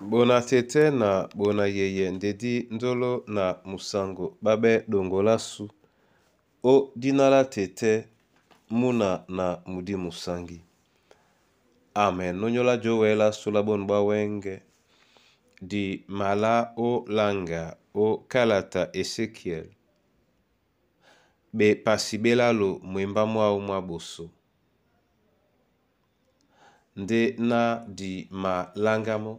Bona tɛ́tɛ́ na bona yeyɛ nde dí ndolo na musango ɓá ɓɛ́ ɗoŋgo lásu ó dina lá tɛ́tɛ́ múna na mudi musangi. Amen. Nónyólá jówɛ lásu lá bonu bá wɛ́ŋgɛ̄, di malá ó laŋga ó kalata Esekiel, ɓepasi ɓé lálo mwembá mwáō mwá ɓosó. Ndé ná di maláŋgá mɔ́,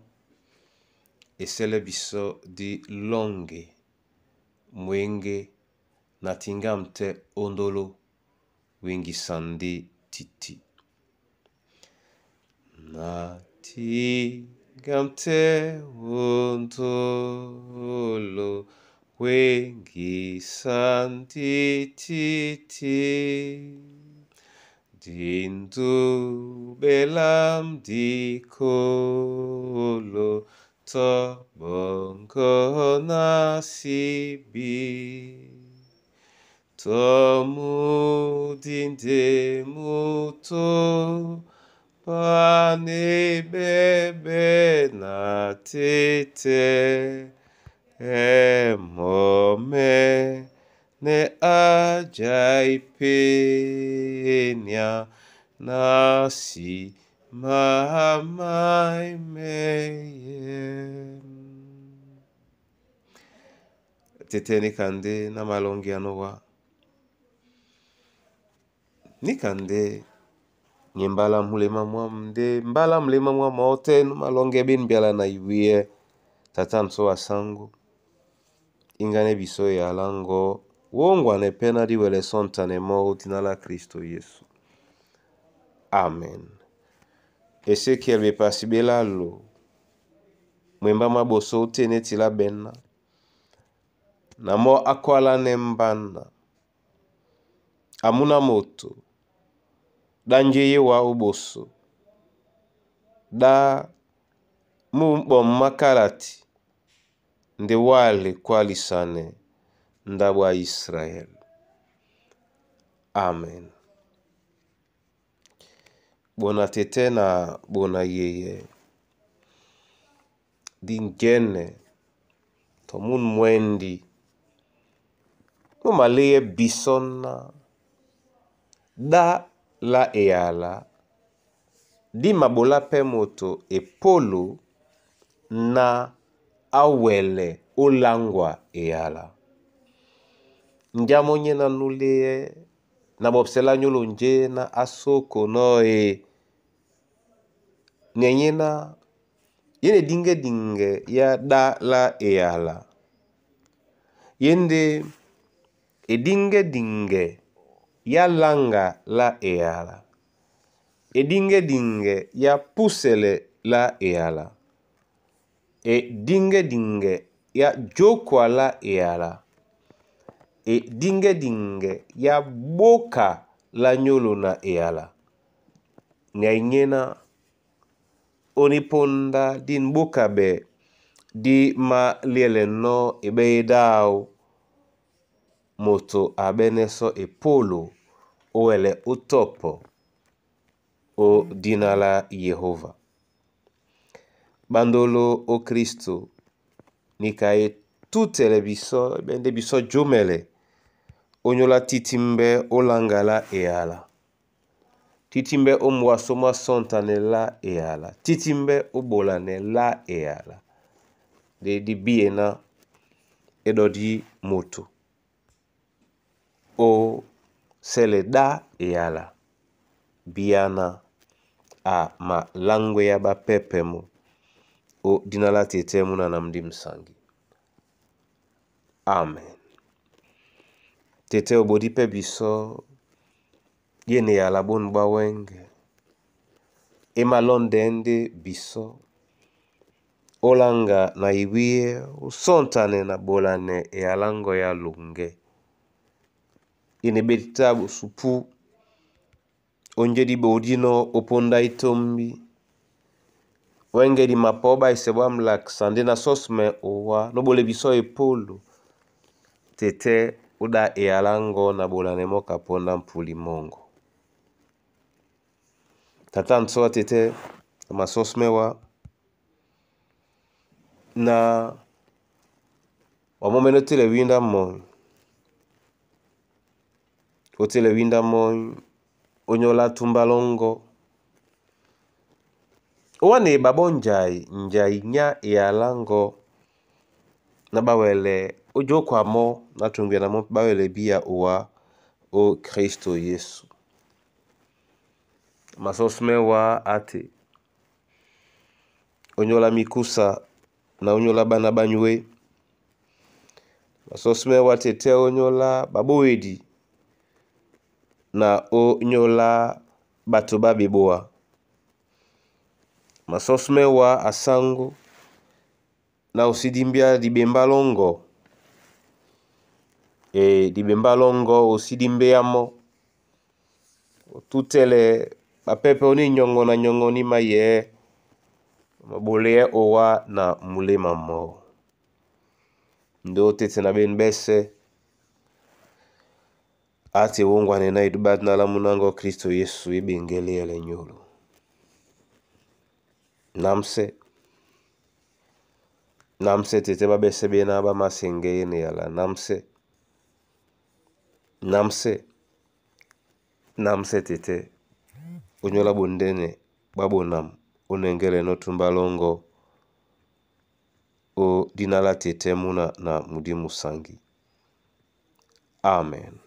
e sɛ́lɛ́ bisɔ́ dí lɔ́ŋge mwěŋgé na tiŋgâmu tɛ́ óndóló wíŋgisan ndé titi. Na tiŋgámu tɛ́ óndóló wíŋgisan ndé titi. Di ndúɓɛ́ lá dikolo tɔ́ ɓɔŋgɔ ná síbí. Tɔ́ mudi ndé moto paneɓɛ́ɓɛ́ na tɛ́tɛ́ mɔ́ mɛ́nɛ́ á jái penya na sima máimɛ́yɛ́. Tɛ́tɛ́ níka ndé ná malɔ́ŋgíanɔ́ wá, níka ndé nyɛ mbálá múlemá mwâmu ndé mbálá mulemá mwámu ɔ́ tɛ́ nú malɔ́ŋgɛ́ ɓé mbyala na iwíyɛ́ Tata nsɔ́ a sáŋgó, íŋgánɛ́ bisɔ́ eyalá ŋgɔ̌, wóŋgwanɛ pɛ́ ná dí wɛlɛ sɔ́ŋtanɛ mɔ́ ó dina lá Klistō Yésu. Amen. Esekiel ɓepasi ɓé lálo mwembá mwá ɓosó óténá e tilá ɓɛ̌n na mɔ́ á kwálánɛ́ mbána. A múná moto, ɗá njé ye wǎ ó ɓosó, ɗá mú ɓɔm mákálati ndé wâ le kwálisanɛ ndáɓo á Israɛl. Amen. Ɓona tɛ́tɛ́ na ɓona yeyɛ dí ŋgɛ́nɛ tɔ mún mwɛndi mú maléyɛ́ bisɔ́ ná ɗá lá eyala dí maɓolá pɛ́ moto epólo ná á wɛlɛ ó láŋgwa eyala. Njá mɔ́ nyéná nú léyɛ́ na ɓɔpsɛ lá nyólo njé ná á sókonɔ́ e. Nɛ nyéná yé na ediŋgɛ́diŋgɛ yá ɗá lá eyala, yé ndé edíŋgɛ́diŋgɛ yá laŋga lá eyala, edíŋgɛ́diŋgɛ yá púsɛlɛ lá eyala, edíŋgɛ́diŋgɛ yá jókwa lá eyala, edíŋgɛ́diŋgɛ yá bóka lá nyólo na eyala. Nɛ nyéná ónípóndá dîn bóka ɓɛ́ dí māliɛlɛnɔ́ eɓɛ́ edáō moto a ɓɛ́nɛ́ sɔ́ epólo ó wɛlɛ ó tɔ́pɔ ó dina lá Yehóva. Ɓándoló ó Klistō níka e tútɛlɛ bisɔ́ é ɓɛ́ ndé bisɔ́ jǒmɛlɛ ónyólá títímbɛ́ ó laŋga lá eyala, títímbɛ́ ó mwasó mwá sɔ́ŋtanɛ lá eyala, títímbɛ́ ó ɓolanɛ lá eyala, ndé dí bíena éɗɔ́dí moto ó sɛ́lɛ ɗá eyala bíáná a maláŋgwéá ɓápɛ́pɛ̄ mɔ́ ó dina lá tɛ́tɛ́ múna na mudí musaŋgi. Amen. Tɛ́tɛ́ o ɓodí pɛ́ bisɔ́ yé na eyala bónu ɓá wɛ́ŋgɛ̄, é mālɔ́ndɛɛ́ ndé bisɔ́ ó laŋga na iwíyɛ́ ó sɔ́ŋtanɛ na ɓolanɛ eyalá ŋgɔ́ yá loŋgɛ́. Í na eɓéti tá ɓosupú ónjé dí ɓodínɔ́ ó póndá ítómbi, wɛ́ŋgɛ̄ di mapɔ̌ ɓáisɛ ɓá mulakisa ndé na sɔ́sumɛ owá nó ɓolɛ́ bisɔ́ epólo tɛ́tɛ́ ó ɗá eyalá ŋgɔ̌ na ɓolanɛ mɔ́ ka póndá mpúli mɔ́ŋgɔ. Tata nsɔ́ á tɛ́tɛ́ na masɔ́súmɛ́ wá. Na wa mɔ́mɛ́nɛ́ ótélɛ wíndá mɔ́, ótélɛ wíndá mɔ́, ónyólá túmbá lɔ́ŋgɔ́. Ó wá na eɓaɓɔ́ njai, njai nyá e yaláŋgɔ́ ná ɓá wɛlɛ ó jókwa mɔ́ ná tuŋgwíana mɔ́ pɛ́ ɓá wɛlɛ bíya owá ó Kristo Yesu. Masɔ́súmɛ́ wá á te ónyólá mikúsa na ónyólá ɓána ɓá nyué. Masɔ́súmɛ́ wá tetɛ́ ónyólá ɓaɓówedi na ónyólá ɓato ɓá ɓeɓoa. Masɔ́súmɛ́ wá asáŋgó na o sí dímbíá diɓembá lɔ́ŋgɔ́. E diɓembá lɔ́ŋgɔ́ o sí dímbéá mɔ́. Otútɛlɛ ɓapɛ́ pɛ́ oní nyɔŋɔ na nyɔŋɔ ní mayɛɛ́, o maɓolɛɛ́ owá na muléma mɔ́. Ndé ótéte na ɓên ɓɛ́sɛ̄, á te wóŋgwanɛ ná idúɓá dí nálámú náŋgɔ́ Kristo Yesu é ɓeŋgéléɛlɛ nyólo. Námsɛ́, námsɛ́ tetɛ́ ɓá ɓɛ́sɛ́ ɓéná ɓá māseŋgɛ́ é neyala námsɛ́. Námsɛ́, námsɛ́ tetɛ́ ónyólá ɓondɛ́nɛ ɓá ɓonam ó nɛŋgɛ́lɛnɔ́ túmbá lɔ́ŋgɔ́ ó dína lá tetɛ́ múna na mudí musaŋgi. Amen.